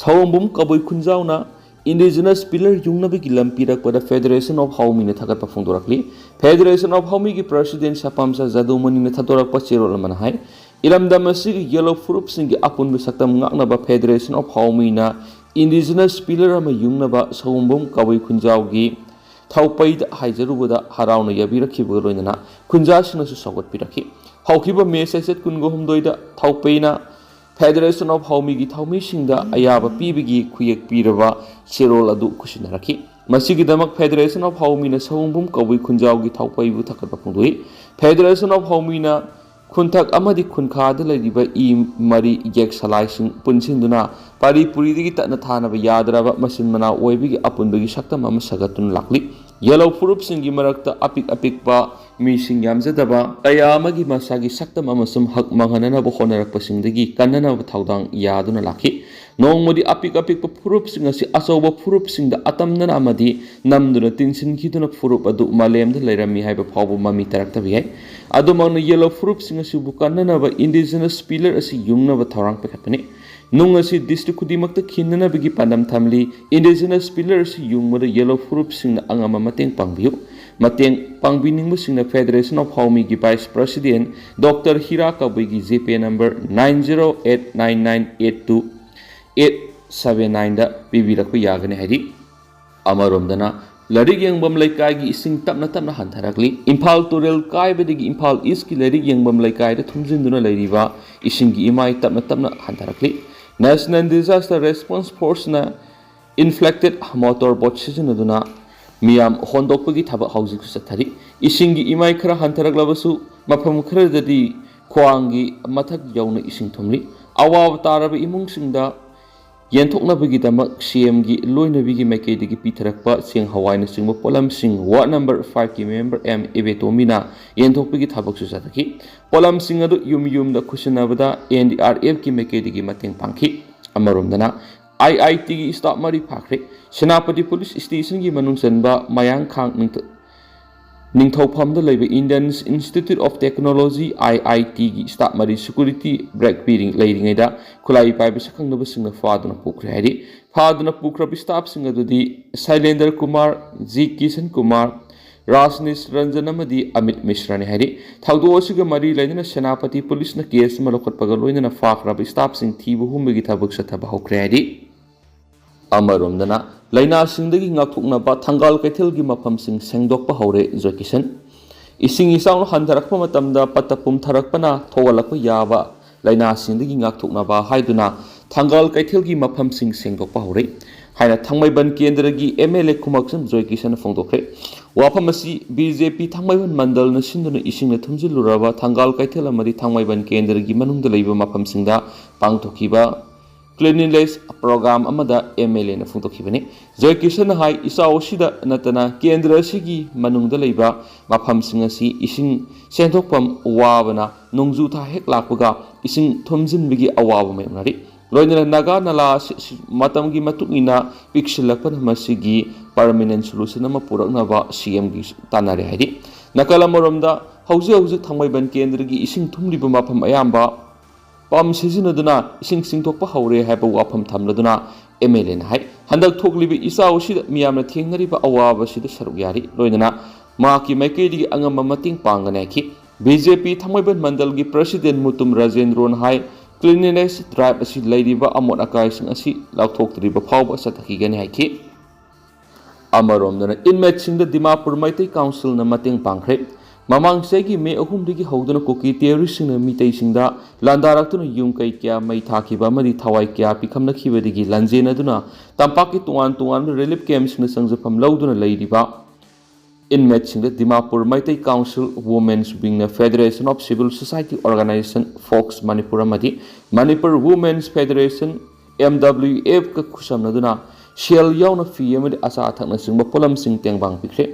ꯁꯑꯣꯝꯕꯨꯝ ꯀꯕꯨꯏ ꯈꯨꯟꯖꯥꯎꯅ ꯏꯟꯗꯤꯖꯤꯅꯁ ꯄꯤꯂꯔ ꯌꯨꯡꯅꯕꯒꯤ ꯂꯝ ꯄꯤꯔꯛꯄꯗ ꯐꯦꯗꯔꯦꯁꯟ ꯑꯣꯐ ꯍꯥꯎꯃꯤꯅ ꯊꯥꯒꯠꯄ ꯐꯣꯡꯗꯣꯔꯛꯂꯤ꯫ ꯐꯦꯗꯔꯦꯁꯟ ꯑꯣꯐ ꯍꯥꯎꯃꯤꯒꯤ ꯄ꯭ꯔꯁꯤꯗꯦꯟ ꯁꯄꯥꯝꯆꯥ ꯖꯥꯗꯨꯃꯅꯤꯅ ꯊꯥꯗꯣꯔꯛꯄ ꯆꯦꯔꯣꯜ ꯑꯃꯅ ꯍꯥꯏ, ꯏꯔꯝꯗꯝ ꯑꯁꯤꯒꯤ ꯌꯦꯜꯂꯣ ꯐꯨꯔꯨꯞꯁꯤꯡꯒꯤ ꯑꯄꯨꯟꯕ ꯁꯛꯇꯝ ꯉꯥꯛꯅꯕ ꯐꯦꯗꯔꯦꯁꯟ ꯑꯣꯐ ꯍꯥꯎꯃꯤꯅ ꯏꯟꯗꯤꯖꯤꯅꯁ ꯄꯤꯂꯔ ꯑꯃ ꯌꯨꯡꯅꯕ ꯁꯑꯣꯝꯕꯨꯝ ꯀꯕꯨꯏ ꯈꯨꯟꯖꯥꯎꯒꯤ ꯊꯥꯎꯄꯩꯗ ꯍꯥꯏꯖꯔꯨꯕꯗ ꯍꯔꯥꯎꯅ ꯌꯥꯕꯤꯔꯛꯈꯤꯕꯒ ꯂꯣꯏꯅꯅ ꯈꯨꯟꯖꯥꯁꯤꯡꯅꯁꯨ ꯁꯧꯒꯠꯄꯤꯔꯛꯈꯤ꯫ ꯍꯧꯈꯤꯕ ꯃꯦ ꯆꯩꯆꯠ ꯀꯨꯟꯒ ꯍꯨꯝꯗꯣꯏꯗ ꯊꯥꯎꯄꯩꯅ ꯐꯦꯗꯔꯦꯁꯟ ꯑꯣꯐ ꯍꯥꯎꯃꯤꯒꯤ ꯊꯥꯎꯃꯤꯁꯤꯡꯗ ꯑꯌꯥꯕ ꯄꯤꯕꯒꯤ ꯈꯨꯌꯦꯛ ꯄꯤꯔꯕ ꯆꯦꯔꯣꯜ ꯑꯗꯨ ꯈꯨꯠꯁꯤꯟꯅꯔꯛꯈꯤ꯫ ꯃꯁꯤꯒꯤꯗꯃꯛ ꯐꯦꯗꯔꯦꯁꯟ ꯑꯣꯐ ꯍꯥꯎꯃꯤꯅ ꯁꯑꯣꯝꯕꯨꯝ ꯀꯕꯨꯏ ꯈꯨꯟꯖꯥꯎꯒꯤ ꯊꯥꯎꯄꯩꯕꯨ ꯊꯥꯒꯠꯄ ꯐꯣꯡꯗꯣꯛꯏ꯫ ꯐꯦꯗꯔꯦꯁꯟ ꯑꯣꯐ ꯍꯥꯎꯃꯤꯅ ꯈꯨꯟꯊꯛ ꯑꯃꯗꯤ ꯈꯨꯟꯈꯥꯗ ꯂꯩꯔꯤꯕ ꯏ ꯃꯔꯤ ꯌꯦꯛ ꯁꯂꯥꯏꯁꯤꯡ ꯄꯨꯟꯁꯤꯟꯗꯨꯅ ꯄꯥꯔꯤ ꯄꯨꯔꯤꯗꯒꯤ ꯇꯠꯅ ꯊꯥꯅꯕ ꯌꯥꯗ꯭ꯔꯕ ꯃꯆꯤꯟ ꯃꯅꯥꯎ ꯑꯣꯏꯕꯒꯤ ꯑꯄꯨꯟꯕꯒꯤ ꯁꯛꯇꯝ ꯑꯃ ꯁꯥꯒꯠꯇꯨꯅ ꯂꯥꯛꯂꯤ꯫ ꯌꯦꯜꯂꯧ ꯐꯨꯔꯨꯞꯁꯤꯡꯒꯤ ꯃꯔꯛꯇ ꯑꯄꯤꯛ ꯑꯄꯤꯛꯄ ꯃꯤꯁꯤꯡ ꯌꯥꯝꯖꯗꯕ ꯀꯌꯥ ꯑꯃꯒꯤ ꯃꯁꯥꯒꯤ ꯁꯛꯇꯝ ꯑꯃꯁꯨꯡ ꯍꯛ ꯃꯥꯡꯍꯟꯅꯅꯕ ꯍꯣꯠꯅꯔꯛꯄꯁꯤꯡꯗꯒꯤ ꯀꯟꯅꯅꯕ ꯊꯧꯗꯥꯡ ꯌꯥꯗꯨꯅ ꯂꯥꯛꯈꯤ꯫ ꯅꯣꯡꯃꯗꯤ ꯑꯄꯤꯛ ꯑꯄꯤꯛꯄ ꯐꯨꯔꯨꯞꯁꯤꯡ ꯑꯁꯤ ꯑꯆꯧꯕ ꯐꯨꯔꯨꯞꯁꯤꯡꯗ ꯑꯇꯝꯅꯅ ꯑꯃꯗꯤ ꯅꯝꯗꯨꯅ ꯇꯤꯟꯁꯤꯟꯈꯤꯗꯨꯅ ꯐꯨꯔꯨꯞ ꯑꯗꯨ ꯃꯥꯂꯦꯝꯗ ꯂꯩꯔꯝꯃꯤ ꯍꯥꯏꯕ ꯐꯥꯎꯕ ꯃꯃꯤ ꯇꯥꯔꯛꯇꯕ ꯌꯥꯏ꯫ ꯑꯗꯨꯃꯛꯅ ꯌꯦꯜꯂꯧ ꯐꯨꯔꯨꯞꯁꯤꯡ ꯑꯁꯤꯕꯨ ꯀꯟꯅꯅꯕ ꯏꯟꯗꯤꯖꯤꯅꯁ ꯄꯤꯂꯔ ꯑꯁꯤ ꯌꯨꯡꯅꯕ ꯊꯧꯔꯥꯡ ꯄꯥꯏꯈꯠꯄꯅꯤ꯫ ꯅꯨꯡ ꯑꯁꯤ ꯗꯤꯁꯇ꯭ꯔꯤꯛ ꯈꯨꯗꯤꯡꯃꯛꯇ ꯈꯤꯟꯅꯅꯕꯒꯤ ꯄꯥꯟꯗꯝ ꯊꯝꯂꯤ꯫ ꯏꯟꯗꯤꯖꯤꯅꯁ ꯄꯤꯂꯔ ꯑꯁꯤ ꯌꯨꯡꯕꯗ ꯌꯦꯂꯣ ꯐꯨꯔꯨꯞꯁꯤꯡꯅ ꯑꯉꯝꯕ ꯃꯇꯦꯡ ꯄꯥꯡꯕꯤꯌꯨ꯫ ꯃꯇꯦꯡ ꯄꯥꯡꯕꯤꯅꯤꯡꯕꯁꯤꯡꯅ ꯐꯦꯗꯔꯦꯁꯟ ꯑꯣꯐ ꯍꯥꯎꯃꯤꯒꯤ ꯚꯥꯏꯁ ꯄ꯭ꯔꯁꯤꯗꯦꯟ ꯗꯣꯛꯇꯔ ꯍꯤꯔꯥ ꯀꯕꯨꯏꯒꯤ ꯖꯤꯄꯦ number nine zero eight nine nine eight two eight seven nine ꯗ ꯄꯤꯕꯤꯔꯛꯄ ꯌꯥꯒꯅꯤ ꯍꯥꯏꯔꯤ꯫ ꯑꯃꯔꯣꯝꯗꯅ, ꯂꯥꯏꯔꯤꯛ ꯌꯦꯡꯐꯝ ꯂꯩꯀꯥꯏꯒꯤ ꯏꯁꯤꯡ ꯇꯞꯅ ꯇꯞꯅ ꯍꯟꯊꯔꯛꯂꯤ꯫ ꯏꯝꯐꯥꯜ ꯇꯨꯔꯦꯜ ꯀꯥꯏꯕꯗꯒꯤ ꯏꯝꯐꯥꯜ ꯏꯁꯀꯤ ꯂꯥꯏꯔꯤꯛ ꯌꯦꯡꯐꯝ ꯂꯩꯀꯥꯏꯗ ꯊꯨꯝꯖꯤꯟꯗꯨꯅ ꯂꯩꯔꯤꯕ ꯏꯁꯤꯡꯒꯤ ꯏꯃꯥꯏ ꯇꯞꯅ ꯇꯞꯅ ꯍꯟꯊꯔꯛꯂꯤ꯫ ꯅꯦꯁꯅꯦꯜ ꯗꯤꯖꯥꯁꯇꯔ ꯔꯦꯁꯄꯣꯟꯁ ꯐꯣꯔꯁꯅ ꯏꯟꯐ꯭ꯂꯦꯇꯦꯠ ꯃꯣꯇꯣꯔ ꯕꯣꯠ ꯁꯤꯖꯤꯟꯅꯗꯨꯅ ꯃꯤꯌꯥꯝ ꯍꯣꯟꯗꯣꯛꯄꯒꯤ ꯊꯕꯛ ꯍꯧꯖꯤꯛꯁꯨ ꯆꯠꯊꯔꯤ꯫ ꯏꯁꯤꯡꯒꯤ ꯏꯃꯥꯏ ꯈꯔ ꯍꯟꯊꯔꯛꯂꯕꯁꯨ, ꯃꯐꯝ ꯈꯔꯗꯗꯤ ꯈ꯭ꯋꯥꯡꯒꯤ ꯃꯊꯛ ꯌꯧꯅ ꯏꯁꯤꯡ ꯊꯨꯝꯂꯤ꯫ ꯑꯋꯥꯕ ꯇꯥꯔꯕ ꯏꯃꯨꯡꯁꯤꯡꯗ ꯌꯦꯟꯊꯣꯛꯅꯕꯒꯤꯗꯃꯛ ꯁꯤꯑꯦꯝꯒꯤ ꯂꯣꯏꯅꯕꯤꯒꯤ ꯃꯥꯏꯀꯩꯗꯒꯤ ꯄꯤꯊꯔꯛꯄ ꯆꯦꯡ ꯍꯋꯥꯏꯅꯆꯤꯡꯕ ꯄꯣꯠꯂꯝꯁꯤꯡ ꯋꯥꯔꯗ ꯅꯝꯕꯔ five ꯀꯤ ꯃꯦꯝꯕꯔ ꯑꯦꯝ ꯏꯕꯦꯇꯣꯃꯤꯅ ꯌꯦꯟꯊꯣꯛꯄꯒꯤ ꯊꯕꯛꯁꯨ ꯆꯠꯊꯈꯤ꯫ ꯄꯣꯠꯂꯝꯁꯤꯡ ꯑꯗꯨ ꯌꯨꯝ ꯌꯨꯝꯗ ꯈꯨꯠꯁꯤꯟꯅꯕꯗ ꯑꯦꯟ ꯗꯤ ꯑꯥꯔ ꯑꯦꯐ ꯀꯤ ꯃꯥꯏꯀꯩꯗꯒꯤ ꯃꯇꯦꯡ ꯄꯥꯡꯈꯤ꯫ ꯑꯃꯔꯣꯝꯗꯅ, ꯑꯥꯏ ꯑꯥꯏ ꯇꯤꯒꯤ ꯁ꯭ꯇꯥꯐ ꯃꯔꯤ ꯐꯥꯈ꯭ꯔꯦ꯫ ꯁꯦꯅꯥꯄꯇꯤ ꯄꯨꯂꯤꯁ ꯁ꯭ꯇꯦꯁꯟꯒꯤ ꯃꯅꯨꯡ ꯆꯟꯕ ꯃꯌꯥꯡꯈꯥꯡ ꯅꯤꯡꯊ-, ꯅꯤꯡꯊꯧꯐꯝꯗ ꯂꯩꯕ Indian Institute of Technology, I I T ꯒꯤ ꯁ꯭ꯇꯥꯐ ꯃꯔꯤ ꯁꯦꯀ꯭ꯌꯨꯔꯤꯇꯤ ꯕ꯭ꯔꯦꯛ ꯄꯤꯔꯤ-, ꯂꯩꯔꯤꯉꯩꯗ ꯈꯨꯠꯂꯥꯏ ꯄꯥꯏꯕ ꯁꯛꯈꯪꯗꯕꯁꯤꯡꯅ ꯐꯥꯗꯨꯅ ꯄꯨꯈ꯭ꯔꯦ ꯍꯥꯏꯔꯤ꯫ ꯐꯥꯗꯨꯅ ꯄꯨꯈ꯭ꯔꯕ ꯁ꯭ꯇꯥꯐꯁꯤꯡ ꯑꯗꯨꯗꯤ ꯁꯩꯂꯦꯟꯗꯔ ꯀꯨꯃꯥꯔ, ꯖꯤ ꯀꯤꯁꯟ ꯀꯨꯃꯥꯔ, ꯔꯥꯖꯅꯤꯁ ꯔꯟꯖꯟ ꯑꯃꯗꯤ ꯑꯃꯤꯠ ꯃꯤꯁ꯭ꯔꯥꯅꯤ ꯍꯥꯏꯔꯤ꯫ ꯊꯧꯗꯣꯛ ꯑꯁꯤꯒ ꯃꯔꯤ ꯂꯩꯅꯅ ꯁꯦꯅꯥꯄꯇꯤ ꯄꯨꯂꯤꯁꯅ ꯀꯦꯁ ꯑꯃ ꯂꯧꯈꯠꯄꯒ ꯂꯣꯏꯅꯅ ꯐꯥꯈ꯭ꯔꯕ ꯁ꯭ꯇꯥꯐꯁꯤꯡ ꯊꯤꯕ ꯍꯨꯝꯕꯒꯤ ꯊꯕꯛ ꯆꯠꯊꯕ ꯍꯧꯈ꯭ꯔꯦ ꯍꯥꯏꯔꯤ꯫ ꯑꯃꯔꯣꯝꯗꯅ, ꯂꯥꯏꯅꯥꯁꯤꯡꯗꯒꯤ ꯉꯥꯛꯊꯣꯛꯅꯕ ꯊꯪꯒꯥꯜ ꯀꯩꯊꯦꯜꯒꯤ ꯃꯐꯝꯁꯤꯡ ꯁꯦꯡꯗꯣꯛꯄ ꯍꯧꯔꯦ ꯖꯣꯏꯀꯤꯁꯟ꯫ ꯏꯁꯤꯡ ꯏꯆꯥꯎꯅ ꯍꯟꯊꯔꯛꯄ ꯃꯇꯝꯗ ꯄꯠꯇ ꯄꯨꯝꯊꯔꯛꯄꯅ ꯊꯣꯛꯍꯜꯂꯛꯄ ꯌꯥꯕ ꯂꯥꯏꯅꯥꯁꯤꯡꯗꯒꯤ ꯉꯥꯛꯊꯣꯛꯅꯕ ꯍꯥꯏꯗꯨꯅ ꯊꯪꯒꯥꯜ ꯀꯩꯊꯦꯜꯒꯤ ꯃꯐꯝꯁꯤꯡ ꯁꯦꯡꯗꯣꯛꯄ ꯍꯧꯔꯦ ꯍꯥꯏꯅ ꯊꯥꯡꯃꯩꯕꯟ ꯀꯦꯟꯗ꯭ꯔꯒꯤ ꯑꯦꯝ ꯑꯦꯜ ꯑꯦ ꯈꯨꯃꯥꯛꯆꯝ ꯖꯣꯏꯀꯤꯁꯟꯅ ꯐꯣꯡꯗꯣꯛꯈ꯭ꯔꯦ꯫ ꯋꯥꯐꯝ ꯑꯁꯤ ꯕꯤ ꯖꯦ ꯄꯤ ꯊꯥꯡꯃꯩꯕꯟ ꯃꯟꯗꯜꯅ ꯁꯤꯟꯗꯨꯅ ꯏꯁꯤꯡꯅ ꯊꯨꯝꯖꯤꯜꯂꯨꯔꯕ ꯊꯪꯒꯥꯜ ꯀꯩꯊꯦꯜ ꯑꯃꯗꯤ ꯊꯥꯡꯃꯩꯕꯟ ꯀꯦꯟꯗ꯭ꯔꯒꯤ ꯃꯅꯨꯡꯗ ꯂꯩꯕ ꯃꯐꯝꯁꯤꯡꯗ ꯄꯥꯡꯊꯣꯛꯈꯤꯕ ꯀ꯭ꯂꯤꯟꯂꯤꯅꯦꯁ ꯄ꯭ꯔꯣꯒ꯭ꯔꯥꯝ ꯑꯃꯗ ꯑꯦꯝ ꯑꯦꯜ ꯑꯦꯅ ꯐꯣꯡꯗꯣꯛꯈꯤꯕꯅꯤ꯫ ꯖꯣꯏꯀꯤꯁꯟꯅ ꯍꯥꯏ, ꯏꯆꯥꯎ ꯑꯁꯤꯗ ꯅꯠꯇꯅ ꯀꯦꯟꯗ꯭ꯔ ꯑꯁꯤꯒꯤ ꯃꯅꯨꯡꯗ ꯂꯩꯕ ꯃꯐꯝꯁꯤꯡ ꯑꯁꯤ ꯏꯁꯤꯡ ꯁꯦꯟꯊꯣꯛꯐꯝ ꯋꯥꯕꯅ ꯅꯣꯡꯖꯨ ꯊꯥ ꯍꯦꯛ ꯂꯥꯛꯄꯒ ꯏꯁꯤꯡ ꯊꯨꯝꯖꯤꯟꯕꯒꯤ ꯑꯋꯥꯕ ꯃꯥꯌꯣꯛꯅꯔꯤ꯫ ꯂꯣꯏꯅꯅ ꯅꯥꯒꯥ ꯅꯂꯥ ꯑꯁꯤ, ꯑꯁꯤ ꯃꯇꯝꯒꯤ ꯃꯇꯨꯡ ꯏꯟꯅ ꯄꯤꯛꯁꯤꯜꯂꯛꯄꯅ ꯃꯁꯤꯒꯤ ꯄꯔꯃꯤꯅꯦꯟ ꯁꯣꯂꯨꯁꯟ ꯑꯃ ꯄꯨꯔꯛꯅꯕ ꯁꯤ ꯑꯦꯝꯒꯤ ꯇꯥꯟꯅꯔꯦ ꯍꯥꯏꯔꯤ꯫ ꯅꯥꯀꯜ ꯑꯃꯔꯣꯝꯗ, ꯍꯧꯖꯤꯛ ꯍꯧꯖꯤꯛ ꯊꯥꯡꯃꯩꯕꯟ ꯀꯦꯟꯗ꯭ꯔꯒꯤ ꯏꯁꯤꯡ ꯊꯨꯝꯂꯤꯕ ꯃꯐꯝ ꯑꯌꯥꯝꯕ ꯄꯝ ꯁꯤꯖꯤꯟꯅꯗꯨꯅ ꯏꯁꯤꯡ ꯆꯤꯡꯊꯣꯛꯄ ꯍꯧꯔꯦ ꯍꯥꯏꯕ ꯋꯥꯐꯝ ꯊꯝꯂꯗꯨꯅ ꯑꯦꯝ ꯑꯦꯜ ꯑꯦꯅ ꯍꯥꯏ, ꯍꯟꯗꯛ ꯊꯣꯛꯂꯤꯕ ꯏꯆꯥꯎ ꯑꯁꯤꯗ ꯃꯤꯌꯥꯝꯅ ꯊꯦꯡꯅꯔꯤꯕ ꯑꯋꯥꯕ ꯑꯁꯤꯗ ꯁꯔꯨꯛ ꯌꯥꯔꯤ꯫ ꯂꯣꯏꯅꯅ ꯃꯍꯥꯛꯀꯤ ꯃꯥꯏꯀꯩꯗꯒꯤ ꯑꯉꯝꯕ ꯃꯇꯦꯡ ꯄꯥꯡꯒꯅꯤ ꯍꯥꯏꯈꯤ꯫ ꯕꯤ ꯖꯦ ꯄꯤ ꯊꯥꯡꯃꯩꯕꯟ ꯃꯟꯗꯜꯒꯤ ꯄ꯭ꯔꯁꯤꯗꯦꯟ ꯃꯨꯇꯨꯝ ꯔꯥꯖꯦꯟꯗ꯭ꯔꯣꯅ ꯍꯥꯏ, cleanliness drive ꯑꯁꯤ ꯂꯩꯔꯤꯕ ꯑꯃꯣꯠ ꯑꯀꯥꯏꯁꯤꯡ ꯑꯁꯤ ꯂꯧꯊꯣꯛꯇ꯭ꯔꯤꯕ ꯐꯥꯎꯕ ꯆꯠꯊꯈꯤꯒꯅꯤ ꯍꯥꯏꯈꯤ꯫ ꯑꯃꯔꯣꯝꯗꯅ inmateꯁꯤꯡꯗ ꯗꯤꯃꯥꯄꯨꯔ ꯃꯩꯇꯩ ꯀꯥꯎꯟꯁꯤꯜꯅ ꯃꯇꯦꯡ ꯄꯥꯡꯈ꯭ꯔꯦ꯫ ꯃꯃꯥꯡ ꯆꯍꯤꯒꯤ ꯃꯦ ꯑꯍꯨꯝꯗꯒꯤ ꯍꯧꯗꯨꯅ ꯀꯨꯀꯤ terroristꯁꯤꯡꯅ ꯃꯤꯇꯩꯁꯤꯡꯗ ꯂꯥꯟꯗꯥꯔꯛꯇꯨꯅ ꯌꯨꯝ ꯀꯩ ꯀꯌꯥ ꯃꯩ ꯊꯥꯈꯤꯕ ꯑꯃꯗꯤ ꯊꯋꯥꯏ ꯀꯌꯥ ꯄꯤꯈꯝꯅꯈꯤꯕꯗꯒꯤ ꯂꯥꯟꯖꯦꯟꯅꯗꯨꯅ ꯇꯝꯄꯥꯛꯀꯤ ꯇꯣꯉꯥꯟ ꯇꯣꯉꯥꯟꯕ relief campꯁꯤꯡꯗ ꯆꯪꯖꯐꯝ ꯂꯧꯗꯨꯅ ꯂꯩꯔꯤꯕ inmateꯁꯤꯡꯗ ꯗꯤꯃꯥꯄꯨꯔ ꯃꯩꯇꯩ ꯀꯥꯎꯟꯁꯤꯜ Women's Wingꯅ Federation of Civil Society Organisation, FOCS Manipur ꯑꯃꯗꯤ Manipur Women's Federation, M W ꯑꯦꯐꯀ ꯈꯨꯠꯁꯝꯅꯗꯨꯅ ꯁꯦꯜ ꯌꯥꯎꯅ ꯐꯤ ꯑꯃꯗꯤ ꯑꯆꯥ ꯑꯊꯛꯅꯆꯤꯡꯕ ꯄꯣꯠꯂꯝꯁꯤꯡ ꯇꯦꯡꯕꯥꯡ ꯄꯤꯈ꯭ꯔꯦ꯫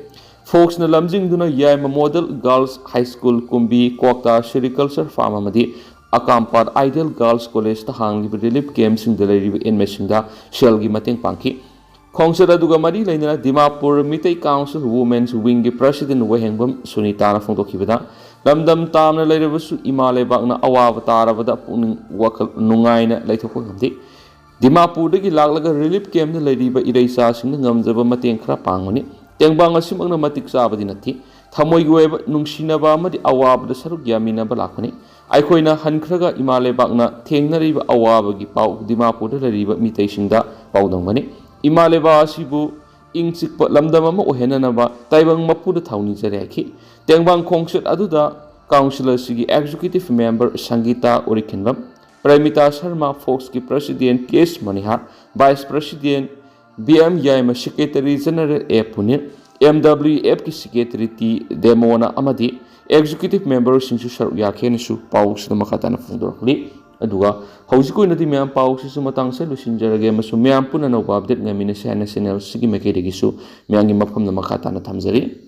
ꯐꯣꯛꯁꯅ ꯂꯝꯖꯤꯡꯗꯨꯅ ꯌꯥꯏꯃ Model Girls High School, ꯀꯨꯝꯕꯤ, ꯀ꯭ꯋꯥꯛꯇꯥ Sericulture Farm ꯑꯃꯗꯤ ꯑꯀꯥꯝꯄꯥꯠ Ideal Girls Collegeꯇ ꯍꯥꯡꯂꯤꯕ relief campꯁꯤꯡꯗ ꯂꯩꯔꯤꯕ inmateꯁꯤꯡꯗ ꯁꯦꯜꯒꯤ ꯃꯇꯦꯡ ꯄꯥꯡꯈꯤ꯫ ꯈꯣꯡꯆꯠ ꯑꯗꯨꯒ ꯃꯔꯤ ꯂꯩꯅꯅ ꯗꯤꯃꯥꯄꯨꯔ ꯃꯤꯇꯩ ꯀꯥꯎꯟꯁꯤꯜ Women's Wingꯒꯤ ꯄ꯭ꯔꯁꯤꯗꯦꯟ ꯋꯥꯍꯦꯡꯕꯝ ꯁꯨꯅꯤꯇꯥꯅ ꯐꯣꯡꯗꯣꯛꯈꯤꯕꯗ, ꯂꯝꯗꯝ ꯇꯥꯝꯅ ꯂꯩꯔꯕꯁꯨ ꯏꯃꯥ ꯂꯩꯕꯥꯛꯅ ꯑꯋꯥꯕ ꯇꯥꯔꯕꯗ ꯄꯨꯛꯅꯤꯡ ꯋꯥꯈꯜ ꯅꯨꯡꯉꯥꯏꯅ ꯂꯩꯊꯣꯛꯄ ꯉꯝꯗꯦ꯫ ꯗꯤꯃꯥꯄꯨꯔꯗꯒꯤ ꯂꯥꯛꯂꯒ relief campꯇ ꯂꯩꯔꯤꯕ ꯏꯔꯩꯆꯥꯁꯤꯡꯗ ꯉꯝꯖꯕ ꯃꯇꯦꯡ ꯈꯔ ꯄꯥꯡꯕꯅꯤ꯫ ꯇꯦꯡꯕꯥꯡ ꯑꯁꯤꯃꯛꯅ ꯃꯇꯤꯛ ꯆꯥꯕꯗꯤ ꯅꯠꯇꯦ꯫ ꯊꯃꯣꯏꯒꯤ ꯑꯣꯏꯕ ꯅꯨꯡꯁꯤꯅꯕ ꯑꯃꯗꯤ ꯑꯋꯥꯕꯗ ꯁꯔꯨꯛ ꯌꯥꯃꯤꯟꯅꯕ ꯂꯥꯛꯄꯅꯤ꯫ ꯑꯩꯈꯣꯏꯅ ꯍꯟꯈ꯭ꯔꯒ ꯏꯃꯥ ꯂꯩꯕꯥꯛꯅ ꯊꯦꯡꯅꯔꯤꯕ ꯑꯋꯥꯕꯒꯤ ꯄꯥꯎ ꯗꯤꯃꯥꯄꯨꯔꯗ ꯂꯩꯔꯤꯕ ꯃꯤꯇꯩꯁꯤꯡꯗ ꯄꯥꯎꯗꯝꯒꯅꯤ꯫ ꯏꯃꯥ ꯂꯩꯕꯥꯛ ꯑꯁꯤꯕꯨ ꯏꯪ ꯆꯤꯛꯄ ꯂꯝꯗꯝ ꯑꯃ ꯑꯣꯏꯍꯟꯅꯅꯕ ꯇꯥꯏꯕꯪ ꯃꯄꯨꯗ ꯊꯧꯅꯤꯖꯔꯤ ꯍꯥꯏꯈꯤ꯫ ꯇꯦꯡꯕꯥꯡ ꯈꯣꯡꯆꯠ ꯑꯗꯨꯗ ꯀꯥꯎꯟꯁꯤꯜ ꯑꯁꯤꯒꯤ executive member ꯁꯪꯒꯤꯇꯥ ꯎꯔꯤꯈꯦꯟꯕꯝ, ꯄ꯭ꯔꯦꯃꯤꯇꯥ ꯁꯔꯃ, ꯐꯣꯛꯁꯀꯤ president K S Manihar, vice president B M Yaima, secretary general A Punil, M W ꯑꯦꯐꯀꯤ secretary ꯇꯤ ꯗꯦꯃꯣꯅ ꯑꯃꯗꯤ executive memberꯁꯤꯡꯁꯨ ꯁꯔꯨꯛ ꯌꯥꯈꯤ ꯍꯥꯏꯅꯁꯨ ꯄꯥꯎꯁꯤꯗ ꯃꯈꯥ ꯇꯥꯅ ꯐꯣꯡꯗꯣꯔꯛꯂꯤ꯫ ꯑꯗꯨꯒ ꯍꯧꯖꯤꯛꯀꯤ ꯑꯣꯏꯅꯗꯤ ꯃꯌꯥꯝ ꯄꯥꯎꯁꯤꯁꯨ ꯃꯇꯥꯡ ꯑꯁꯤꯗ ꯂꯣꯏꯁꯤꯟꯖꯔꯒꯦ ꯑꯃꯁꯨꯡ ꯃꯌꯥꯝ ꯄꯨꯟꯅ ꯑꯅꯧꯕ update ꯉꯥꯏꯃꯤꯟꯅꯁꯤ ꯍꯥꯏꯅ channel ꯑꯁꯤꯒꯤ ꯃꯥꯏꯀꯩꯗꯒꯤꯁꯨ ꯃꯌꯥꯝꯒꯤ ꯃꯐꯝꯗ ꯃꯈꯥ ꯇꯥꯅ ꯊꯝꯖꯔꯤ꯫